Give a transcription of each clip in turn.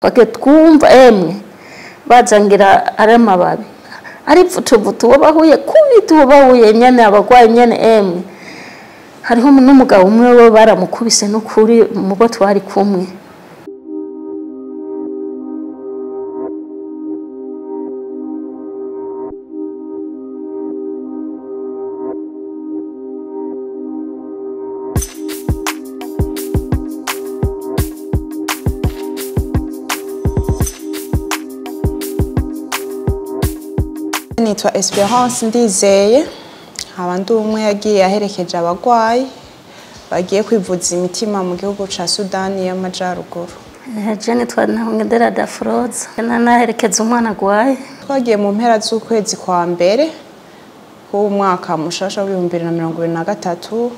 Twagiye twumva emwe bazangira ari amababi ari vutuvutu, uwo bahuye kubita, uwo bahuye nyene abagwayi nyene. Emwe, hariho n'umugabo umwe we baramukubise n'ukuri mubo twari kumwe. Nitwa Esperance Ndizeye, nkaba ndi umwe yagiye aherekeje abagwayi bagiye kwivuza imitima mu gihugu ca Sudani y'Amajaruguru. Je nitwa Ntahongendera Dafroza, naherekeza umwana agwaye. Twagiye mu mpera z'ukwezi kwa mbere k'umwaka mushasha w'2023,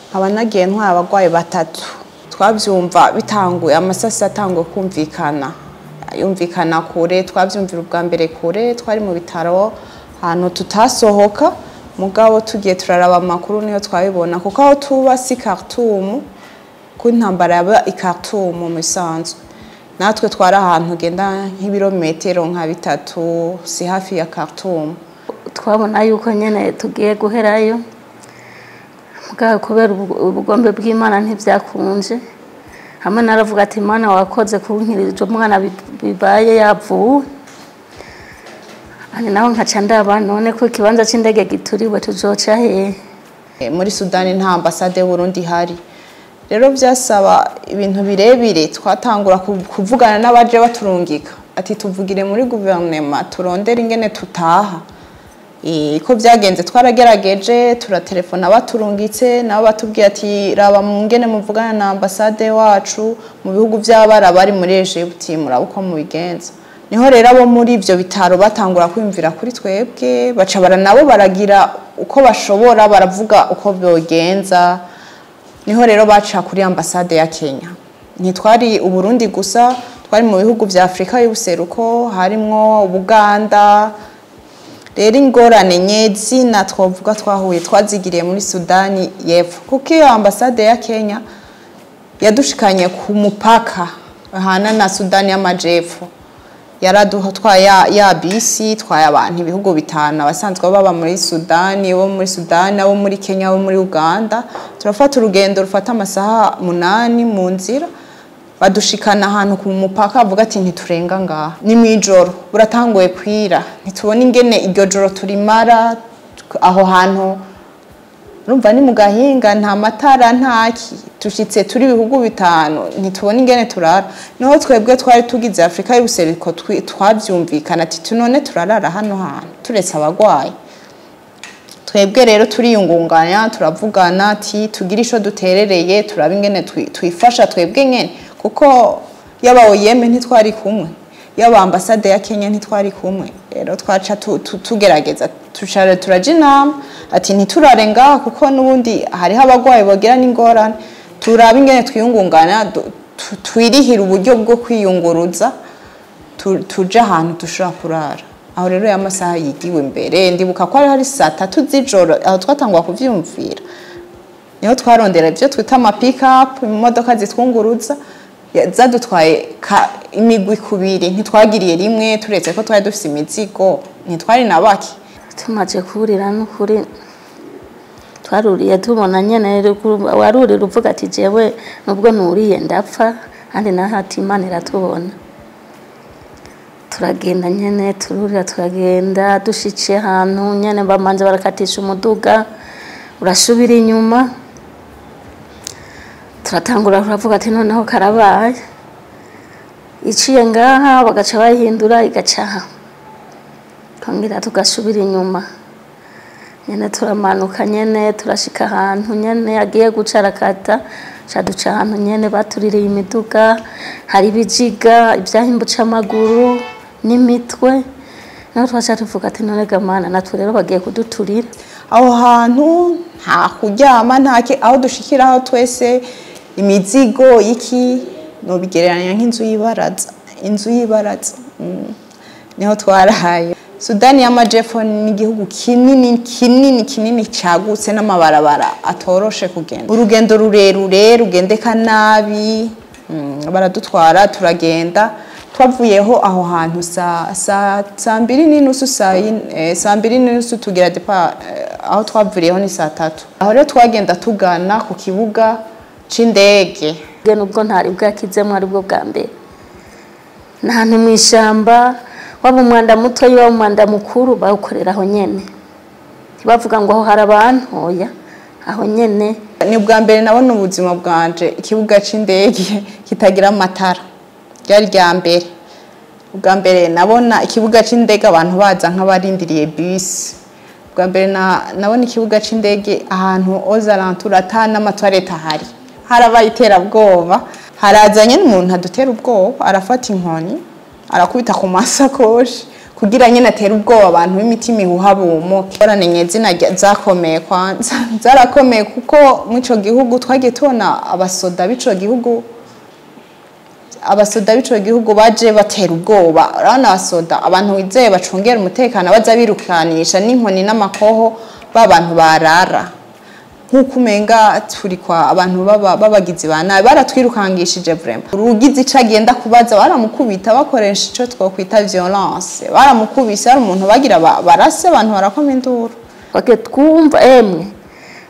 nkaba nagiye ntwaye abagwayi batatu. Twavyumva bitanguye, amasasi atanguye kumvikana, yumvikana kure. Twavyumvira ubwa mbere kure, twari mu bitaro ahantu tutasohoka, mugabo tugiye turaraba amakuru niyo twabibona, kuko aho tuba si Khartoum, ko intambara yaba i Khartoum mu bisanzwe. Natwe twari ahantu ugenda nk'ibirometero nka 3, si hafi ya Khartoum. Twabona yuko nyene tugiye guherayo, mugabo kubera ubugombe bw'Imana ntivyakunje. Hamwe naravuga ati: "Imana, wakoze kunkirije umwana bibaye yavuwe." Ani naho nkaca ndaba none ko ikibanza c'indege gituriwe, tuzoca hehe? Muri Sudani nta ambasade y'Uburundi ihari, rero vyasaba ibintu birebire. Twatangura kuvugana n'abaje baturungika, ati: "Tuvugire muri guverinema, turondere ingene tutaha." Ko vyagenze, twaragerageje, turatelefona baturungitse, nabo batubwiye ati: "Raba mu ngene muvugana na ambasade wacu mu bihugu vy'Abarabu bari muri Egypte, muraba uko mubigenza." Niho rero abo muri ivyo bitaro batangura kwiyumvira kuri twebwe, baca bara nabo baragira uko bashobora, baravuga uko bogenza. Niho rero baca kuri ambasade ya Kenya. Ntitwari Uburundi gusa, twari mu bihugu vya Afrika y'ubuseruko, harimwo Ubuganda. Rero ingorane nyezina twavuga twahuye, twazigiriye muri Sudani y'Epfo, kuko iyo ambasade ya Kenya yadushikanye ku mupaka hana na Sudani y'Amajepfo. Yaraduha ya bisi twaye abantu ibihugu 5, abasanzwe baba muri Sudani, bo muri Sudani, abo muri Kenya, abo muri Uganda. Turafata urugendo rufata amasaha 8 mu nzira, badushikana ahantu ku mupaka, bavuga ati: "Ntiturenga ngaha." Ni mwijoro, buratanguye kwira, ntitubona ingene iryo joro turimara aho hantu. Urumva ni mu gahinga, nta matara, ntaki. Tushitse turi ibihugu 5, ntitubona ingene turara. Niho twebwe twari tugize Afrika y'ubuseruko twavyumvikana ati: "Tunone turarara hano hantu turetse abagwayi?" Twebwe rero turiyungunganya, turavugana ati: "Tugire ico duterereye, turaba ingene twifasha twebwe nyene," kuko yaba OIM ntitwari kumwe, yaba ambasade ya Kenya ntitwari kumwe. Rero twaca tugerageza, tucara turaja inama ati: "Ntiturare ngaha, kuko n'ubundi hariho abagwayi bagira n'ingorane. Turabe ingene twiyungungana, twirihira uburyo bwo kwiyunguruza, tuje ahantu dushobora kurara." Aho rero y'amasaha yigiwe imbere, ndibuka ko hari saa 3 z'ijoro aho twatangwa kuvyumvira. Niho twarondera ibyo twita ama pick up, imodoka zitwunguruza, zadutwaye imigwi kubiri, ntitwagiriye rimwe, turetse ko twari dufise imizigo, ntitwari na bake. Tumaze kurira n'ukuri, twaruriye tubona nyene warurira uvuga ati: "Jewe nubwo nuriye ndapfa." Kandi naho ati: "Imana iratubona." Turagenda nyene, tururira, turagenda, dushitse ahantu nyene bamanza barakatisha umuduga, urasubira inyuma. Turatangura turavuga ati: "Noneho karabaye." Iciye ngaha bagaca bayihindura igaca aha, twongera tugasubira inyuma nyene, turamanuka nyene, turashika ahantu nyene agiye guca arakata, ca duca ahantu nyene batuririye imiduga, hari ibijiga, ivyahimbu c'amaguru n'imitwe. Naho twaca tuvuga ati: "None ga Mana, natwe rero bagiye kuduturira." Aho hantu nta kuryama, ntake. Aho dushikiraho twese imizigo iki, nobigereranya nk'inzu y'ibaraza, inzu y'ibaraza. Niho twarahaye. Sudani y'Amajepfo ni igihugu kinini kinini kinini cagutse, n'amabarabara atoroshe kugenda, urugendo rurerure rugendeka nabi. Baradutwara turagenda. Twavuyeho aho hantu saa 2:30, saa 2:30 tugira départ. Aho twavuriyeho ni saa 3. Aho rero twagenda tugana ku kibuga c'indege. Nubwo ntari bwakizemo, aribwo bwa mbere ni ahantu mu ishyamba, waba umwanda muto, waba umwanda mukuru, bawukorera aho nyene. Ntibavuga ngo aho hari abantu, oya, aho nyene. Ni ubwa mbere nabona ubuzima bwanje ikibuga c'indege kitagira amatara. Ryari rya mbere, ubwa mbere nabona ikibuga c'indege abantu baza nk'abarindiriye bisi. Ubwa mbere nabona ikibuga c'indege ahantu aux alentours ata n'ama toilettes ahari. Harabaye iterabwoba, harazanye n'umuntu adutera ubwoba, arafata inkoni arakubita ku masakoshi kugira nyine atere ubwoba abantu b'imitima ihuha bumuke. Ingorane nyezina zakomeye, kwanza zarakomeye, kuko muri ico gihugu twagiye tubona abasoda b'ico gihugu baje batera ubwoba. Urabona abasoda, abantu wizeye bacungera umutekano, baza birukanisha n'inkoni n'amakoho ba bantu barara nk'uko umenga turi kwa abantu baba babagizi ba nabi. Baratwirukangishije vraiment. Urugize ico agenda kubaza baramukubita, bakoresha ico twokwita violence. Baramukubise, hari umuntu bagira barase, abantu barakoma induru. Bake twumva emwe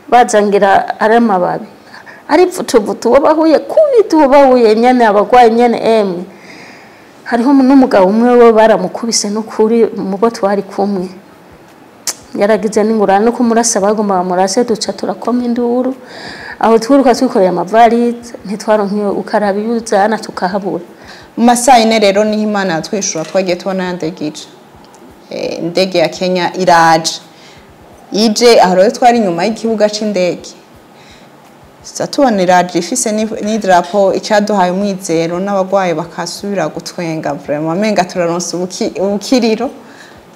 bazangira ari amababi ari vutuvutu, uwo bahuye kubita, uwo bahuye nyene, abagwayi nyene. Emwe hariho n'umugabo umwe we baramukubise n'ukuri, mubo twari kumwe yaragize n'ingurane no kumurasa, bagomba bamurase, duca turakoma induru. Aho twiruka twikoreye amavalize, ntitwaronka iyo ukaraba iyo uzana, tukahabura. Mu masaha 4 rero niho Imana yatwishura. Twagiye tubona ya ndege ije. Indege ya Kenya iraje ije. Aho rero twari inyuma y'ikibuga c'indege, tuza tubona iraje ifise n'idarapo, icaduhaye umwizero n'abagwayi bakasubira gutwenga vraiment, amenga turaronse ubukiriro.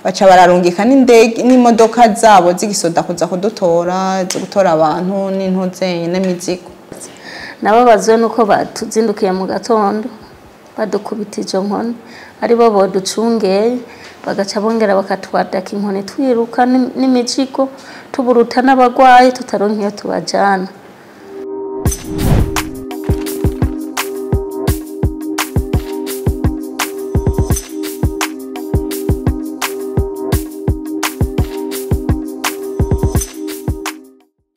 Baca bararungika n'indege n'imodoka zabo z'igisoda kuza kudutora, zo gutora abantu n'intuzenye n'imizigo. Nababazwe nuko batuzindukiye mu gatondo badukubita izo nkoni, aribo boducungeye, bagaca bongera bakatwadaka inkoni, twiruka n'imizigo, tuburuta n'abagwayi, tutaronka iyo tubajana.